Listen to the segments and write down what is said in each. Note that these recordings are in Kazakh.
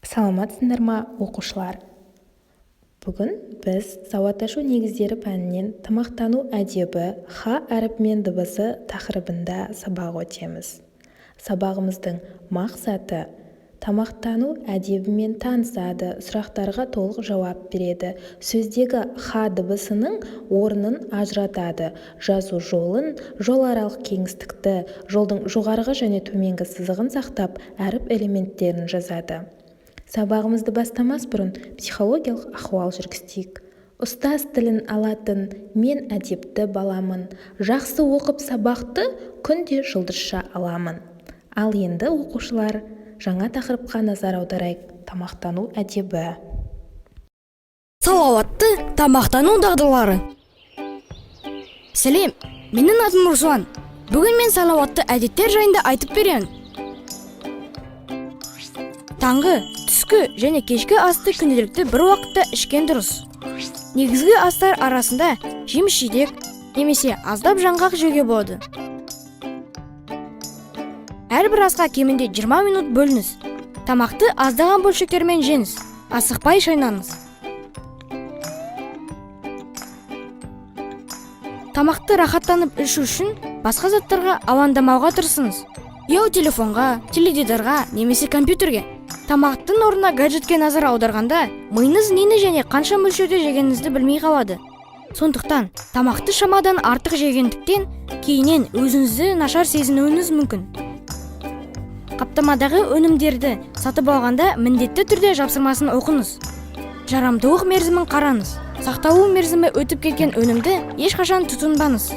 Саламатсыңдар ма, оқушылар? Бүгін біз сауат ашу негіздері пәнінен тамақтану әдебі х әрпімен дыбысы тақырыбында сабақ өтеміз. Сабағымыздың мақсаты: тамақтану әдебімен танысады, сұрақтарға толық жауап береді, сөздегі х дыбысының орнын ажыратады, жазу жолын, жоларалық кеңістікті, жолдың жоғарғы және төменгі сызығын сақтап, әріп элементтерін жазады. Сабағымызды бастамас бұрын психологиялық ахуал жүргізейік. Ұстаз тілін алатын мен әдепті баламын. Жақсы оқып сабақты күнде жұлдызша аламын. Ал енді, оқушылар, жаңа тақырыпқа назар аударайық. Тамақтану әдебі. Салауатты тамақтану дағдылары. Сәлем, менің атым Руслан. Бүгін мен салауатты әдеттер жайында айтып беремін. Таңғы, түскі және кешкі асты күнделікті бір уақытта ішкен дұрыс. Негізгі астар арасында жеміс-жидек немесе аздап жаңғақ жеуге болады. Әрбір асқа кемінде 20 минут бөліңіз. Тамақты аздаған бөлшектермен жеңіз, асықпай шайнаңыз. Тамақты рахаттанып ішу үшін басқа заттарға алаңдамауға тырысыңыз. Ұялы телефонға, теледидарға немесе компьютерге. Тамақтың орнына гаджетке назар аударғанда, миыңыз нені және қанша мөлшерде жегеніңізді білмей қалады. Сондықтан тамақты шамадан артық жегендіктен кейіннен өзіңізді нашар сезінуіңіз мүмкін. Қаптамадағы өнімдерді сатып алғанда міндетті түрде жапсырмасын оқыңыз. Жарамдылық мерзімін қараңыз. Сақталу мерзімі өтіп кеткен өнімді ешқашан тұтынбаңыз.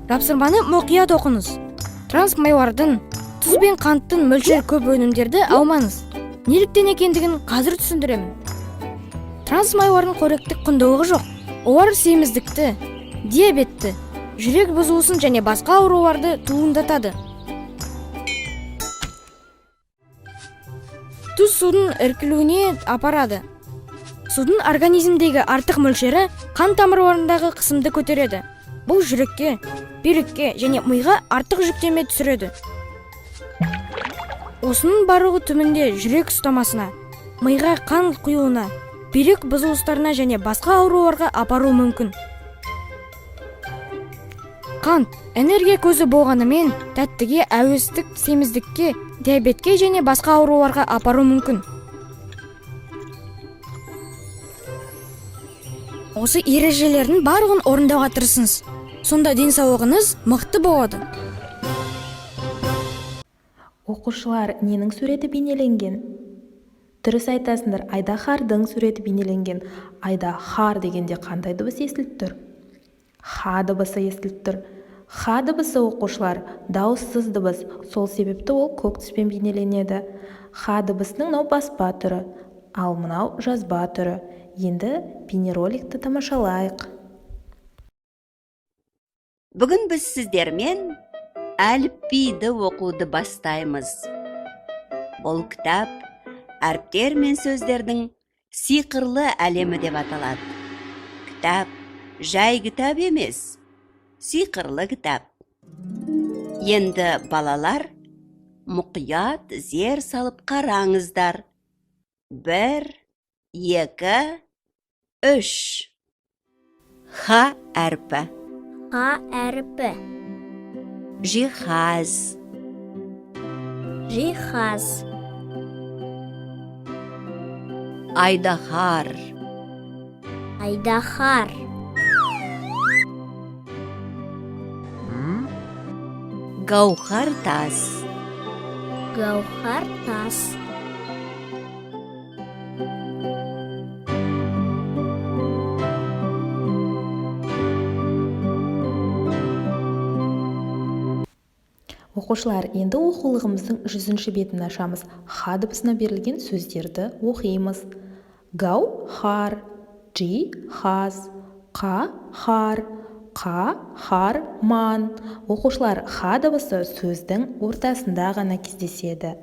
Жапсырманы мұқият оқыңыз. Трансмайлардың, тұз бен қанттың мөлшері көп өнімдерді алмаңыз. Неліктен екендігін қазір түсіндіремін. Трансмайлардың қоректік құндылығы жоқ. Олар семіздікті, диабетті, жүрек бұзылысын және басқа ауруларды туындатады. Тұз судың іркілуіне апарады. Судың организмдегі артық мөлшері қан тамырларындағы қысымды көтереді. Бұл жүрекке, бүйрекке және миға артық жүктеме түсіреді. Осының барлығы түбінде жүрек ұстамасына, миға қан құюына, бүйрек бұзылыстарына және басқа ауруларға апаруы мүмкін. Қант энергия көзі болғанымен, тәттіге әуестік семіздікке, диабетке және басқа ауруларға апаруы мүмкін. Осы ережелердің барлығын орындауға тырысыңыз. Сонда денсаулығыңыз мықты болады. Оқушылар, ненің суреті бейнеленген? Дұрыс айтасыңдар, айдаһардың суреті бейнеленген. Айдаһар дегенде қандай дыбыс естіліп тұр? Х дыбысы естіліп тұр. Х дыбысы, оқушылар, дауыссыз дыбыс. Сол себепті ол көк түспен бейнеленеді. Х дыбысының мынау баспа түрі, ал мынау жазба түрі. Енді бейнероликті тамашалайық. Бүгін біз сіздермен әліпбиді оқуды бастаймыз. Бұл кітап әріптер мен сөздердің сиқырлы әлемі деп аталады. Кітап жай кітап емес, сиқырлы кітап. Енді балалар, мұқият зер салып қараңыздар. 1, 2, 3. Х әрпі. Х әрпі. Жиһаз. Жиһаз. Айдаһар. Айдаһар. Гауһар тас. Гауһар тас. Оқушылар, енді оқулығымыздың 100-ші бетін ашамыз. Х дыбысына берілген сөздерді оқимыз. Гауһар, жиһаз, қаһар, қаһарман. Оқушылар, х дыбысы сөздің ортасында ғана кездеседі.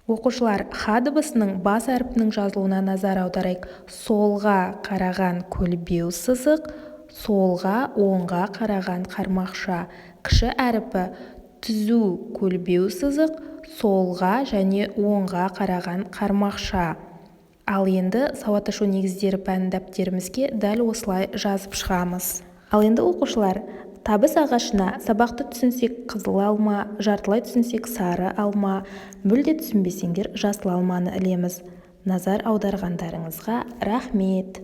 Оқушылар, х дыбысының бас әрпінің жазылуына назар аударайық. Солға қараған көлбеу сызық, солға оңға қараған қармақша. Кіші әрпі түзу көлбеу сызық, солға және оңға қараған қармақша. Ал енді сауат ашу негіздері пәнін дәптерімізге дәл осылай жазып шығамыз. Ал енді, оқушылар, табыс ағашына сабақты түсінсек қызыл алма, жартылай түсінсек сары алма, мүлде түсінбесеңдер жасыл алманы ілеміз. Назар аударғандарыңызға рахмет.